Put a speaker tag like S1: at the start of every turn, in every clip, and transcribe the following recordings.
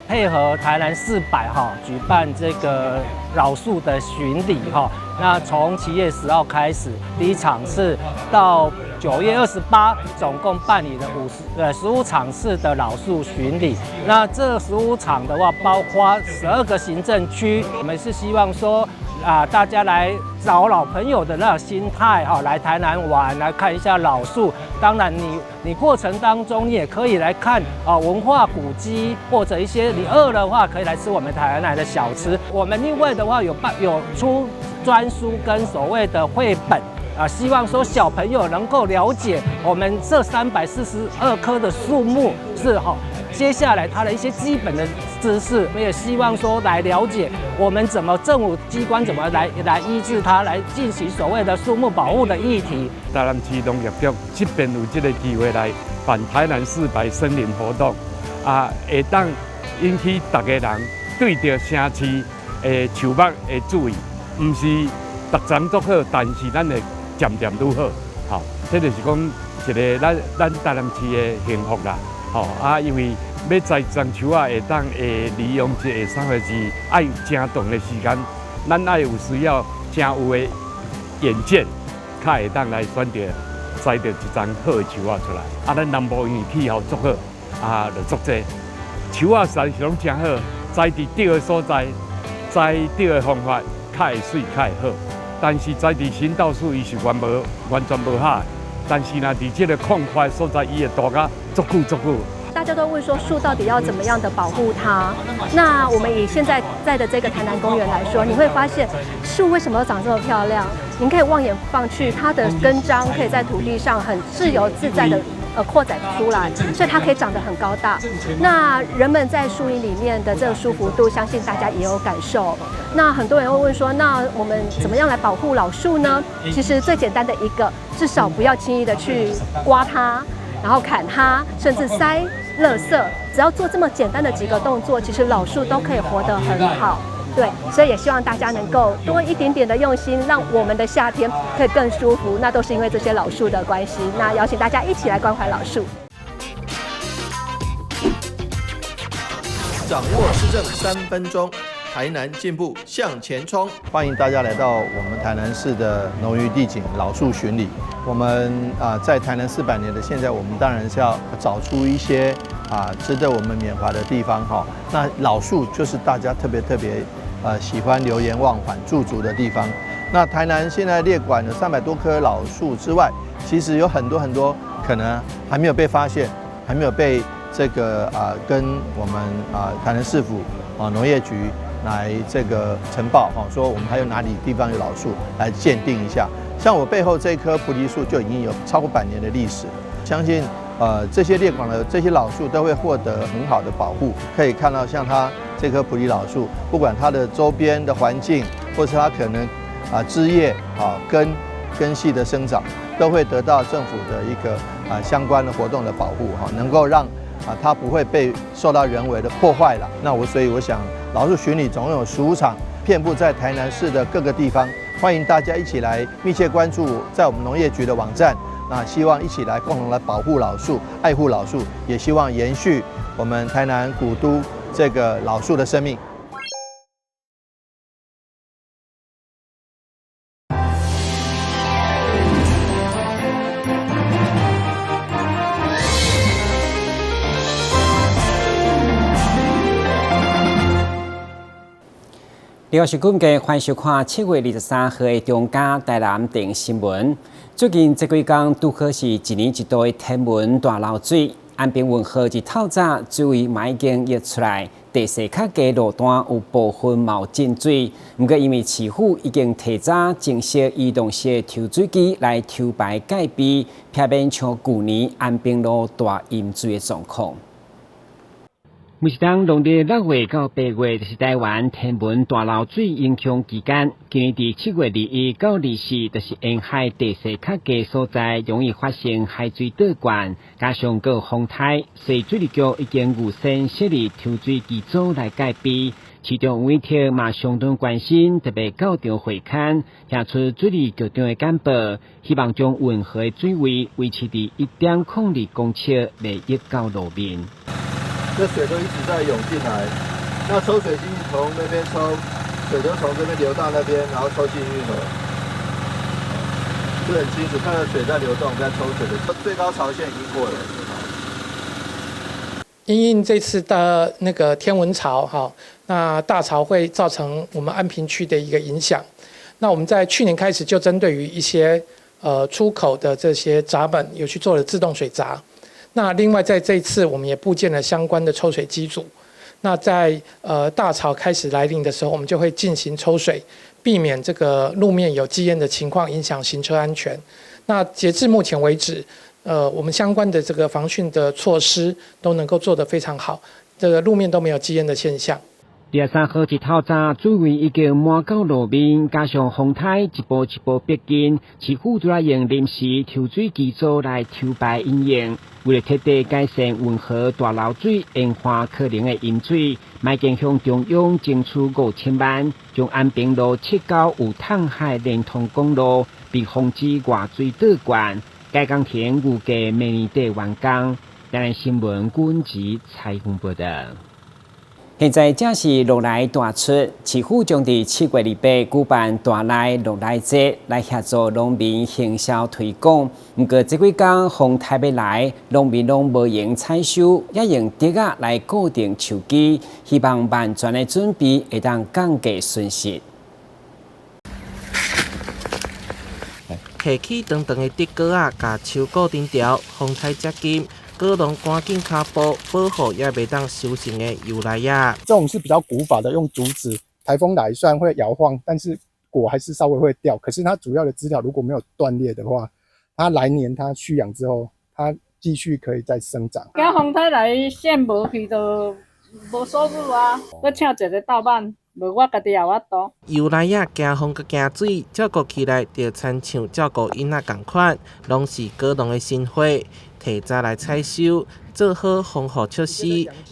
S1: 配合台南四百哈舉辦這個老樹的巡禮哈，那從7月10號開始，第一場次到9月28，總共辦理了15場次的老樹巡禮。那這十五場的話，包括12個行政區，我們是希望說啊，大家來找老朋友的那個心態哈，來台南玩，來看一下老樹。當然你過程當中，你也可以來看啊文化古蹟，或者一些你餓的話，可以來吃我們台南的小吃。我們另外的話有出專書跟所謂的繪本啊，希望說小朋友能夠了解我們這342棵的樹木是哈。接下來他的一些基本的知識，我也希望說來了解我們怎麼政府機關怎麼來醫治它，來進行所謂的樹木保護的議題。
S2: 台南市農業局這邊有這個機會來辦台南四百森林活動，啊，會當引起逐家人對著城市的樹木的注意，毋是逐層足好，但是咱會漸漸愈好，吼，這就是講一个咱台南市的幸福啦，吼啊，因為欲栽一叢樹仔會當會利用一個啥貨是愛誠長的時間，咱愛有需要誠有的遠見，較會當來選擇栽著一叢好的樹仔出來。啊，咱南部因為氣候足好，啊，就足濟樹仔實在是攏誠好，栽佇對的所在，栽對的方法，較會媠，較會好。但是栽佇新道樹，伊是完全無合。但是若佇這个空塊所在，伊會大甲足久足久。
S3: 大家都問說樹到底要怎麼樣的保護它？那我們以現在在的這個台南公園來說，你會發現樹為什麼長這麼漂亮？您可以望眼望去，它的根章可以在土地上很自由自在的擴展出來，所以它可以長得很高大。那人們在樹蔭裡面的這個舒服度，相信大家也有感受。那很多人會問說，那我們怎麼樣來保護老樹呢？其實最簡單的一個，至少不要輕易的去刮它，然後砍它，甚至塞垃圾。只要做這麼簡單的幾個動作，其實老樹都可以活得很好。對，所以也希望大家能夠多一點點的用心，讓我們的夏天可以更舒服。那都是因為這些老樹的關係。那邀請大家一起來關懷老樹。
S4: 掌握市政3分鐘，台南進步向前衝。歡迎大家來到我們台南市的農漁地景老樹巡禮。我們啊，在台南400年的現在，我們當然是要找出一些啊值得我們緬懷的地方哈。那老樹就是大家特別特別喜歡流連忘返駐足的地方。那台南現在列管了300多棵老樹之外，其實有很多很多可能還沒有被發現，還沒有被這個啊跟我們啊台南市府啊農業局來這個呈報哈，說我們還有哪裡地方有老樹來鑑定一下。像我背後這棵菩提樹就已經有超過100年的歷史了，相信這些列管的這些老樹都會獲得很好的保護。可以看到，像它這棵菩提老樹，不管它的周邊的環境，或是它可能啊枝葉啊根系的生長，都會得到政府的一個啊相關的活動的保護哈，能夠讓啊它不會被受到人為的破壞了。那所以我想，老樹巡禮總共有15場，遍佈在台南市的各個地方，歡迎大家一起來密切關注在我們農業局的網站。那希望一起來共同來保護老樹、愛護老樹，也希望延續我們台南古都這個老樹的生命。
S5: 你好，是今嘅歡迎收看7月23號的中嘉台南電新聞。最近這幾工拄好是一年一度的天文大漏水，安平運河自透早水位嘛已經溢出來，地勢較低路段有部分嘛有進水。毋過因為市府已經提早增設移動式抽水機來抽排蓋備，避免像舊年安平路大淹水的狀況。每一當農曆6月到8月，就是台灣天文大漏水影響期間。今年佇7月21到24，就是沿海地勢較低所在，容易發生海水倒灌，加上閣有風颱，所以水利局已經預先設立抽水機組來戒備。市長委託嘛相當關心，特別到場會勘，聽出水利局長的簡報，希望將運河的水位維持佇1.02公尺，袂溢到路面。
S4: 這水都一直在湧進來。那抽水機從那邊抽，水都從這邊流到那邊，然後抽進運河。這很清楚，看到水在流動，在抽水的最高潮線已經過了。
S6: 因應這次的那個天文潮，哈，那大潮會造成我們安平區的一個影響。那我們在去年開始就針對於一些出口的這些閘門，有去做了自動水閘。那另外在這一次，我們也佈建了相關的抽水機組。那在大潮開始來臨的時候，我們就會進行抽水，避免這個路面有積淹的情況，影響行車安全。那截至目前為止，我們相關的這個防汛的措施都能夠做得非常好，這個路面都沒有積淹的現象。
S5: 23號一透早，水位已經滿到路面，加上風颱一步一步逼近，市府就愛用臨時抽水機組來抽排引用。為了徹底改善運河大漏水淹患可能的淹水，嘛經向中央爭取5000萬，將安平路七溝有通海連通公路，為防止外水倒灌，該工程預計明年底完工。台南新聞軍籍採訪報道。現在正是露來大出，市府將佇7月28舉辦大內露來節，來協助農民行銷推廣。毋過這幾工風颱欲來，農民攏無閒採收，也用竹仔來固定樹枝，希望萬全的準備會當降低損失。
S7: 提起長長的竹篙仔，共樹固定牢，風颱遮緊。果農趕緊跤步，保護猶未當收成的油來仔。
S8: 這種是比較古法的，用竹子，颱風來雖然會搖晃，但是果還是稍微會掉。可是它主要的枝條如果沒有斷裂的話，它來年它蓄養之後，它繼續可以再生長。
S9: 驚風颱來線無去就無收入啊，閣請一个鬥挽，無我家己也有法度。
S7: 油來仔驚風閣驚水，照顧起來就親像照顧囡仔仝款，攏是果農的心血。提早來採收，做好防護措施，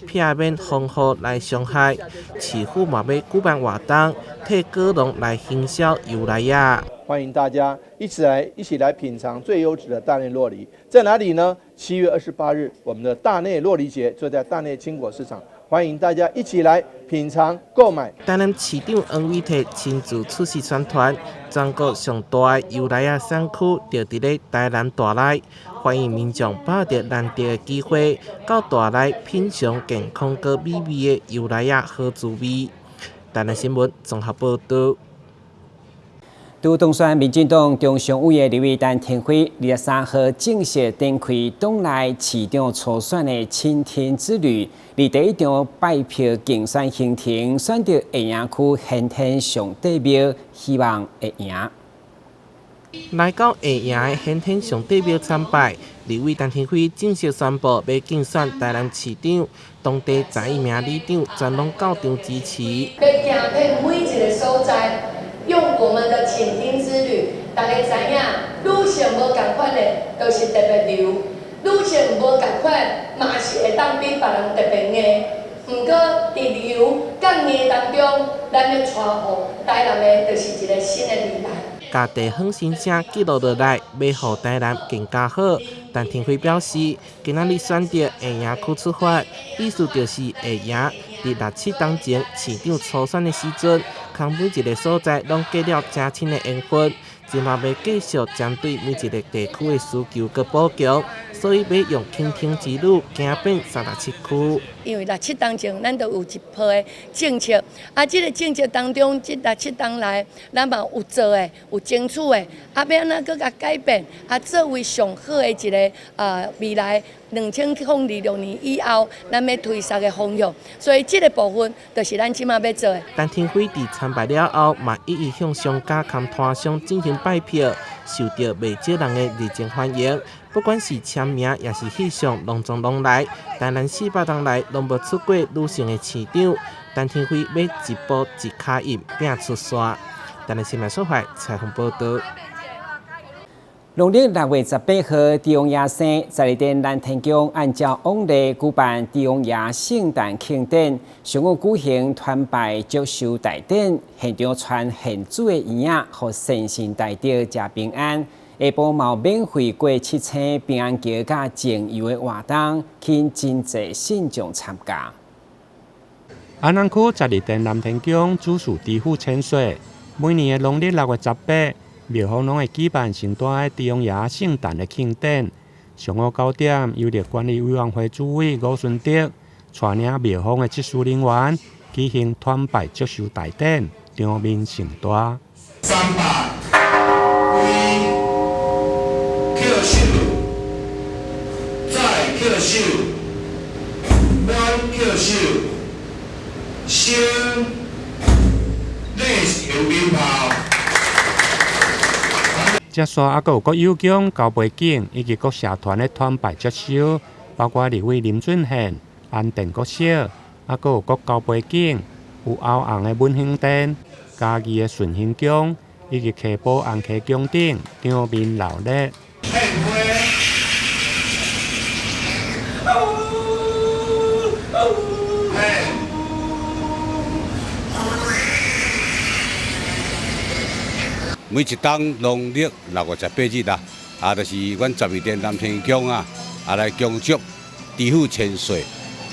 S7: 避免風雨來傷害。市府嘛欲舉辦活動，替果農來行銷油來仔。
S4: 歡迎大家一起來品嘗最優質的大內酪梨，在哪裡呢？7月28日，我們的大內酪梨節就在大內青果市場，歡迎大家一起來品嘗購買。
S7: 台南市長黃偉哲親自出席宣傳，全國上大的油來仔產區就佇咧台南大內，歡迎民眾把握難得的機會，到大內品嘗健康閣美味的油來仔好滋味。台南新聞綜合報導。
S5: 拄當選民進黨中常委的立委陳庭輝，23號正式展開黨內市長初選的傾聽之旅。佇第一場拜票競選行程，選擇下營區玄天上帝廟，希望會贏。
S7: 來到下營的玄天上帝廟參拜，立委陳庭輝正式宣布欲競選台南市長，當地11名里長全攏到場支持。
S10: 欲行遍每一个所在。用我們的傾聽之旅，大家知影，女性無仝款的，就是特別柔；女性無仝款，嘛是會當比別人特別硬。毋過佇柔佮硬當中，咱欲帶予台南的，就是一个新的未來。
S7: 共地方心聲記錄落來，欲予台南更加好。陳庭輝表示，今仔日選擇下營區出發，意思就是下營佇六七冬前市長初選的時陣，佇每一个所在攏結了誠深的緣分，這馬欲繼續針對每一个地區的需求閣補強，所以欲用傾聽之旅行遍37區。
S10: 因為六七冬前，咱就有一波的政策，啊，這个政策當中，這六七冬來，咱嘛有做的，有爭取的，啊，欲按怎閣共改變，啊，作為上好的一个未來2026年以後，咱欲推捒的方向，所以這个部分就是咱這馬欲做的。
S7: 陳庭輝佇參拜了後，嘛一一向商家佮攤商進行拜票，受著袂少人的熱情歡迎。不管是簽名，抑是翕相，攏總攏來。台南400冬來攏無出過女性的市長，陳庭輝欲一步一跤印，拼出線。台南新聞所在採訪報導。
S5: 農曆6月18號，地王爺生，十二殿南天宮按照往例舉辦地王爺聖誕慶典，上午舉行團拜祝壽大典，現場傳獻煮的圓仔，予先神大德食平安。下晡嘛有免費過七星平安橋佮靜遊的活動，吸引真濟信眾參加。
S11: 安南區十二殿南天宮主事知府千歲，每年的農曆6月18，廟方攏會舉辦盛大的豬王爺聖誕的慶典。上午9點，郵政管理委員會主委吳順德帶領廟方的執事人員舉行團拜祝壽大典，場面盛大。
S12: 三百，揮，叩首，再叩首，滿叩首。先，禮有鞭炮。
S11: 接續猶閣有國有宮、高背景以及各社團的團拜祝壽，包括立委林俊憲、安定國小，猶閣有國高背景、有歐紅的文興殿、嘉義的順興宮，以及溪埔紅溪宮等，場面熱鬧。
S13: 每一冬農曆6月18日啦，啊，就是阮十二殿南天宮啊，啊來恭祝知府千歲、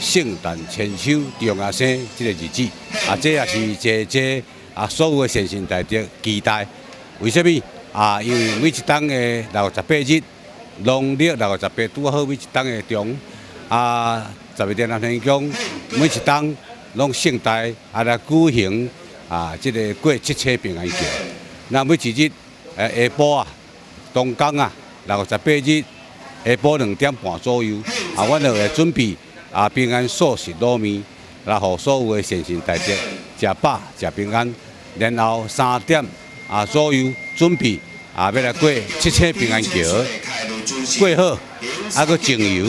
S13: 聖誕千秋、中阿生這個日子，啊，這也是這這啊所有的善信大德期待。為啥物？啊，因為每一冬的六月十八日，農曆六月十八拄好每一冬的中，啊，十二殿南天宮每一冬攏盛大啊來舉行啊這個過七星平安橋。那每一日，下晡啊，當天啊，6月18日下晡2點半左右，啊，阮就會準備啊平安素食滷麵，來予所有的善信大德食飽食平安。然後3點啊左右準備啊，欲來過七星平安橋，過好，啊，閣靜遊，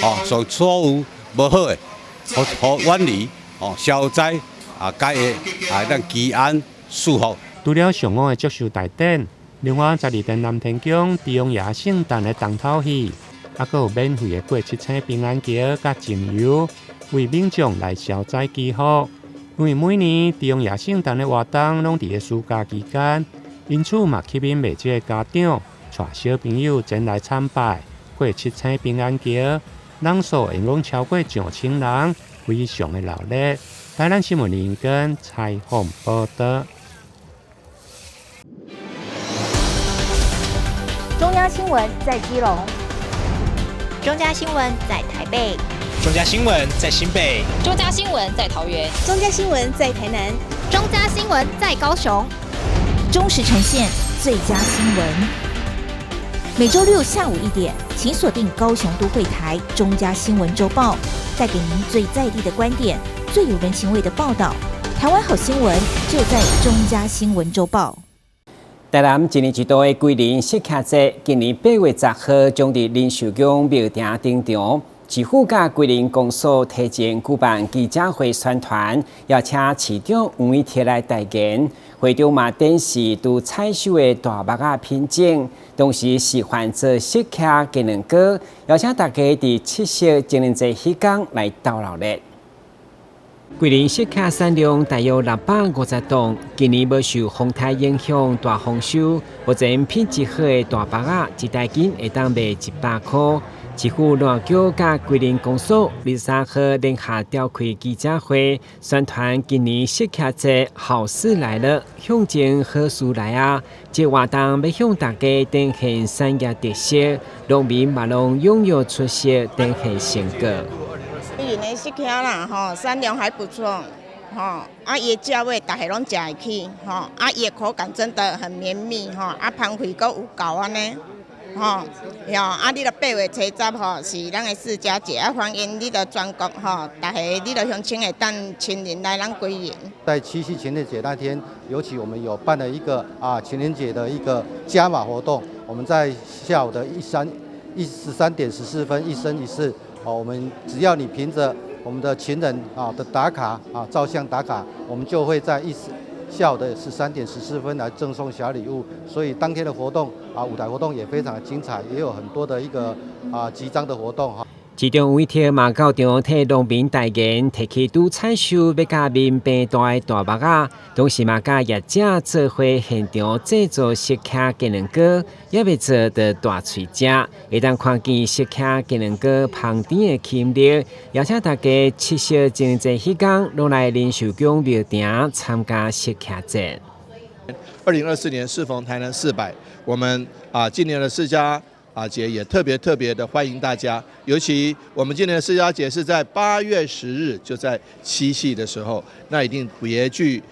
S13: 哦，所所有無好的，予遠離，哦，消災啊，解厄啊，咱祈安賜福。
S11: 除了上午的祝壽大典，另外十二殿南天宮豬王爺聖誕的重頭戲，猶閣有免費的過七星平安橋佮靜遊，為民眾來消災祈福。因為每年豬王爺聖誕的活動攏佇咧暑假期間，因此嘛吸引袂少的家長帶小朋友前來參拜過七星平安橋，人數會講超過上千人，非常的熱鬧。台南新聞林根採訪報導。
S14: 中央新聞在基隆，中嘉新聞在台北，
S15: 中嘉新聞在新北，
S16: 中嘉新聞在桃園，
S17: 中嘉新聞在台南，
S16: 中嘉新聞在高雄，
S14: 忠實呈現最佳新聞。每週六下午1點，請鎖定高雄都會台中嘉新聞週報，帶給您最在地的觀點，最有人情味的報道。台灣好新聞就在中嘉新聞週報。
S5: 台南一年一度的歸仁釋迦節，今年8月10號將佇仁壽宮廟埕登場。市府佮歸仁公所提前舉辦記者會宣傳，邀請市長黃偉哲來代言。會中嘛展示拄採收的大麥仔品種，同時示範做釋迦雞卵糕，邀請大家佇七夕情人節彼工來鬥鬧熱。歸仁釋迦產量大約650棟，今年無受風颱影響，大豐收。目前品質好的大麥仔，一大斤會當賣100箍。市府農業局佮歸仁公所23號聯合召開記者會，宣傳今年釋迦節好事來了，向前好事來啊！這活動欲向大家展現產業特色，農民嘛攏踴躍出席，展現成果。
S18: 歸仁的釋迦啦，吼，產量還不錯，吼，啊，伊的價位逐家攏食會起，吼，啊，伊的口感真的很綿密，吼，啊，芳肥閣有夠按呢，吼，喲，啊，你著8月70吼是咱的釋迦節，啊，歡迎你著全國吼，逐家你著鄉親會當親臨來咱歸仁。
S19: 在七夕情人節那天，尤其我們有辦了一個啊情人節的一個加碼活動，我們在下午的13點14分，一生一世。哦，我們只要你憑着我們的情人啊的打卡啊照相打卡，我們就會在下午的13點14分來贈送小禮物。所以當天的活動啊，舞台活動也非常的精彩，也有很多的一個啊集章的活動哈。
S5: 市長委託嘛到場替農民代言，提起拄採收欲佮民平大的大目仔，同時嘛佮業者做伙現場製作釋迦雞卵糕，猶未做得大喙食，會當看見釋迦雞卵糕芳甜的吸引力，邀請大家七夕情人節彼工，攏來仁壽宮廟埕參加釋迦節。
S4: 2024年適逢台南400，我們今年的釋迦節也特別特別的歡迎大家，尤其我們今年的釋迦節是在8月10日，就在七夕的時候，那一定別具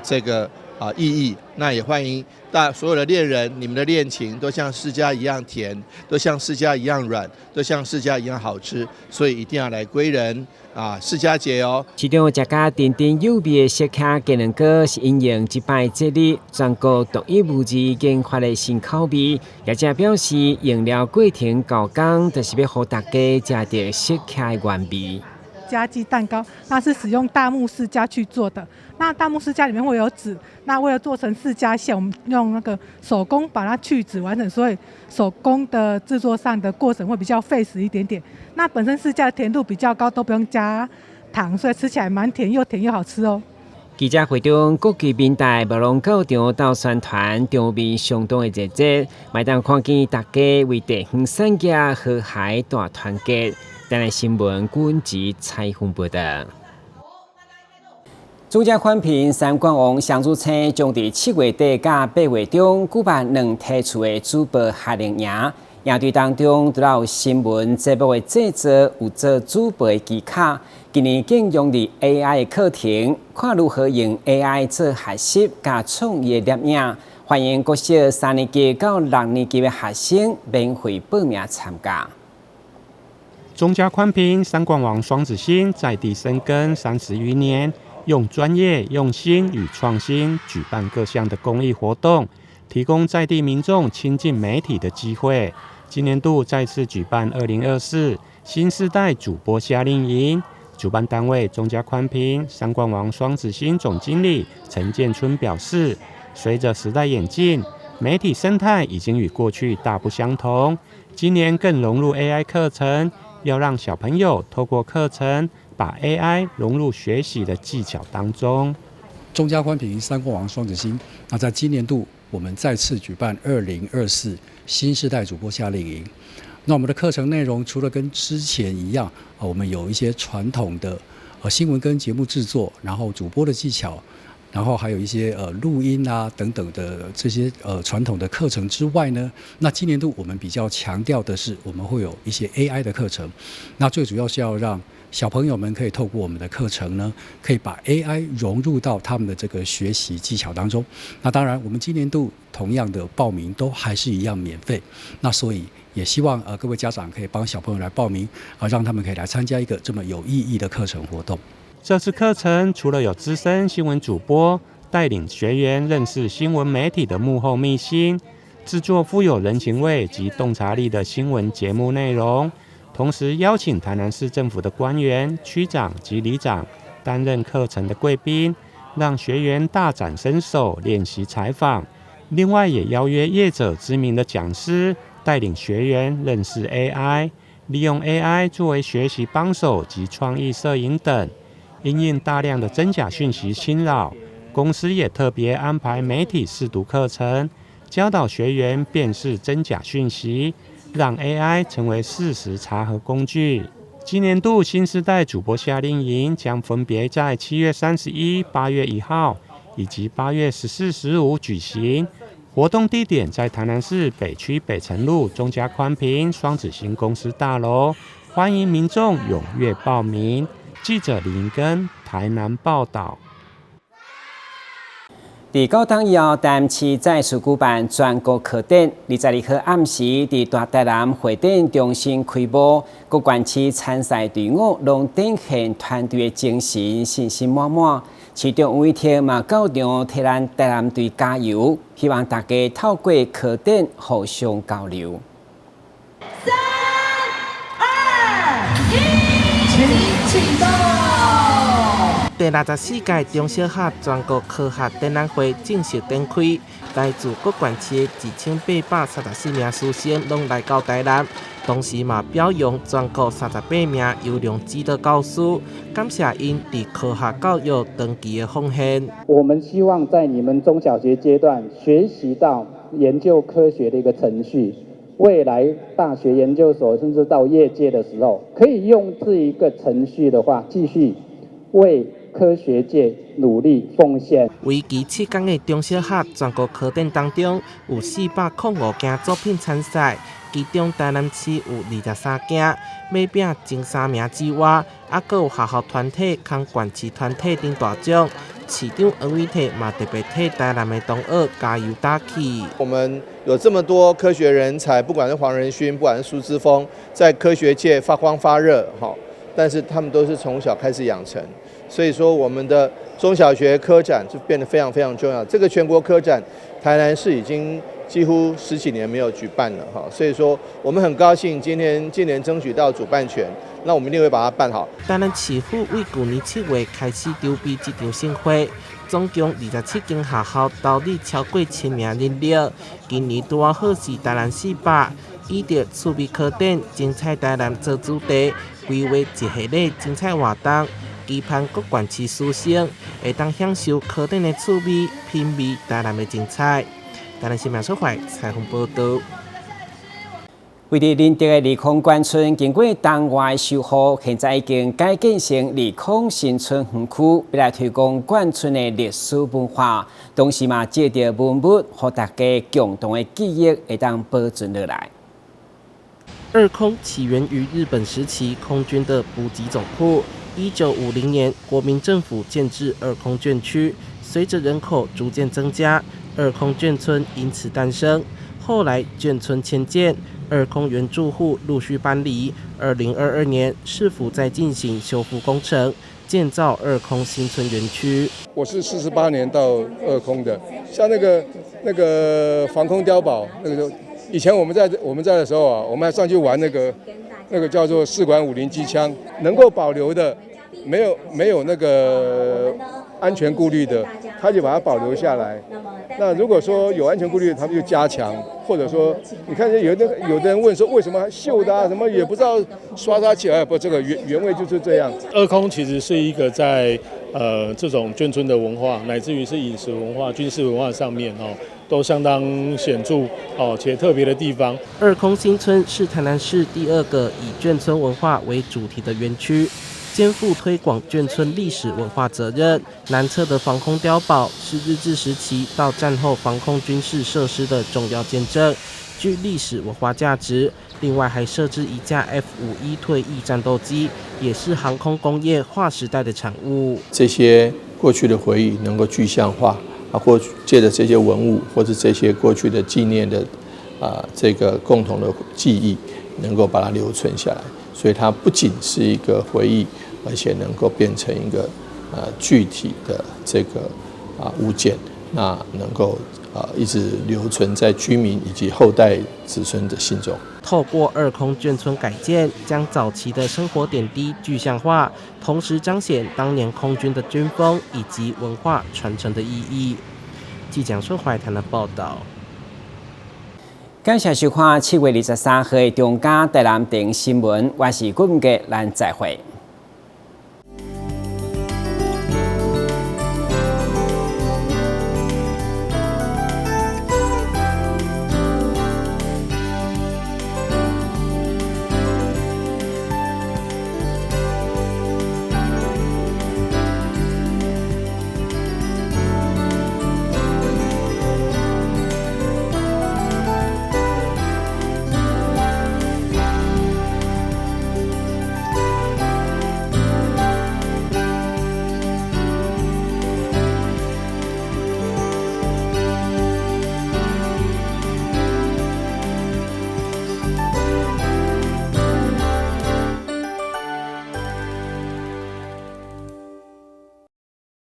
S4: 這個意義。那也歡迎大所有的戀人，你們的戀情都像釋迦一樣甜，都像釋迦一樣軟，都像釋迦一樣好吃，所以一定要來歸仁釋迦節哦。
S5: 市長食甲甜甜有味的釋迦雞卵糕，是因應這擺節日全國獨一無二研發的新口味。業者表示，用料過程厚工，就是欲予大家食著釋迦的原味。
S17: 家計蛋糕，那是使用大木釋迦去做的。那大木釋迦裡面會有籽，那為了做成釋迦餡，我們用那個手工把它去籽完成，所以手工的製作上的過程會比較費時一點點。那本身釋迦的甜度比較高，都不用加糖，所以吃起來蠻甜，又甜又好吃哦。
S5: 記者會中，國際民代無攏到場鬥宣傳，場面相當的熱熱，嘛會當看見大家為地方產業和諧大團結。台南新聞軍籍採訪報導。中嘉寬頻三冠王雙子星將佇7月底佮8月中舉辦兩梯次的主播夏令營，營隊當中除了有新聞節目的製作，有做主播的技巧。今年更融入 AI 的課程，看如何用 AI 做學習佮創意攝影。歡迎國小三年級到六年級的學生免費報名參加。
S11: 中嘉寬頻三冠王雙子星在地深耕30餘年，用專業、用心與創新舉辦各項的公益活動，提供在地民眾親近媒體的機會。今年度再次舉辦2024新世代主播夏令營，主辦單位中嘉寬頻三冠王雙子星總經理陳建春表示，隨着時代演進，媒體生態已經與過去大不相同。今年更融入 AI 課程，要讓小朋友透過課程把 AI 融入學習的技巧當中。
S20: 中嘉寬頻三冠王雙子星，那在今年度我們再次舉辦2024新世代主播夏令營。那我們的課程內容除了跟之前一樣，我們有一些傳統的新聞跟節目製作，然後主播的技巧，然後還有一些錄音啊等等的這些傳統的課程之外呢，那今年度我們比較強調的是，我們會有一些 AI 的課程。那最主要是要讓小朋友們可以透過我們的課程呢，可以把 AI 融入到他們的這個學習技巧當中。那當然，我們今年度同樣的報名都還是一樣免費。那所以也希望各位家長可以幫小朋友來報名，啊，讓他們可以來參加一個這麼有意義的課程活動。
S11: 這次課程除了有資深新聞主播帶領學員認識新聞媒體的幕後秘辛，製作富有人情味及洞察力的新聞節目內容，同時邀請台南市政府的官員、區長及里長擔任課程的貴賓，讓學員大展身手練習採訪。另外，也邀約業者知名的講師帶領學員認識 AI，利用 AI 作為學習幫手及創意攝影等。因應大量的真假訊息侵擾，公司也特別安排媒體識讀課程，教導學員辨識真假訊息，讓 AI 成為事實查核工具。今年度新世代主播夏令營將分別在7月31、8月1號以及8月14、15舉行，活動地點在台南市北區北城路中嘉寬頻雙子星公司大樓，歡迎民眾踴躍報名。記者林根台南報道。
S5: 佇九冬以後，台南市再次舉辦全國課展，22號暗時佇大台南會展中心開幕，各縣市參賽隊伍攏展現團隊的精神，信心滿滿。市長委託嘛到場替咱台南隊加油，希望大家透過課展互相交流。
S10: 三、二、一，請啟動。
S7: 第64屆中小學全國科學展覽會正式展開，來自各縣市的1834名師生攏來到台南，同時嘛表揚全國38名優良指導教師，感謝𪜶佇科學教育長期的奉獻。
S21: 我們希望在你們中小學階段學習到研究科學的一個程序，未來大學研究所甚至到業界的時候，可以用這一個程序的話，繼續為科學界努力奉獻。
S7: 為期7天的中小學全國科展當中，有405件作品參賽，其中台南市有23件，馬拼前3名之外，猶閣有學校團體佮縣市團體頂大獎。市長黃偉哲嘛特別替台南的同學加油打氣。
S4: 我們有這麼多科學人才，不管是黃仁勳，不管是蘇姿豐，在科學界發光發熱，哈，但是他們都是從小開始養成，所以說我們的中小學科展就變得非常非常重要。這個全國科展，台南市已經幾乎十幾年沒有舉辦了，哈，所以說我們很高興今天今年爭取到主辦權，那我們一定會把它辦好。
S7: 台南市府為舊年7月開始籌備這場盛會，總共27間學校投入超過1000名人力。今年拄好是台南400，以著趣味科展、精彩台南做主題，規劃一系列精彩活動，期盼各縣市師生會當享受科展的趣味，品味台南的精彩。台南新聞所懷採訪報導。
S5: 位佇仁德的二空眷村，經過重劃修復，現在已經改建成二空新村園區，欲來推廣眷村的歷史文化，同時嘛藉著文物，予大家共同的記憶會當保存落來。
S7: 二空起源於日本時期空軍的補給總庫。1950年，國民政府建置二空眷區，隨着人口逐漸增加，二空眷村因此誕生。後來眷村遷建，二空原住戶陸續搬離。2022年，市府在進行修復工程，建造二空新村園區。
S22: 我是48年到二空的，像那個防空碉堡，那個以前我們在的時候啊，我們還上去玩那個叫做4管50機槍，能夠保留的，沒有那個安全顧慮的，他就把它保留下來。那如果說有安全顧慮，他們就加強，或者說，你看有的人問說，為什麼鏽的啊，什麼也不知道刷刷起來，不，這個原味就是這樣。
S23: 二空其實是一個在這種眷村的文化，乃至於是飲食文化、軍事文化上面哦，都相當顯著哦且特別的地方。
S7: 二空新村是台南市第二個以眷村文化為主題的園區，肩負推廣眷村歷史文化責任。南側的防空碉堡是日治時期到戰後防空軍事設施的重要見證，具歷史文化價值。另外還設置一架 F-51退役戰鬥機，也是航空工業劃時代的產物。
S4: 這些過去的回憶能夠具象化啊，或借著這些文物，或者這些過去的紀念的啊，這個共同的記憶，能夠把它留存下來。所以它不僅是一個回憶，而且能夠變成一個具體的這個啊物件，那能夠啊一直留存在居民以及後代子孫的心中。
S7: 透過二空眷村改建，將早期的生活點滴具象化，同時彰顯當年空軍的軍風以及文化傳承的意義。記者孫懷談的報道。
S5: 感謝收看7月23號的中嘉台南電新聞，我是郭文傑，咱再會。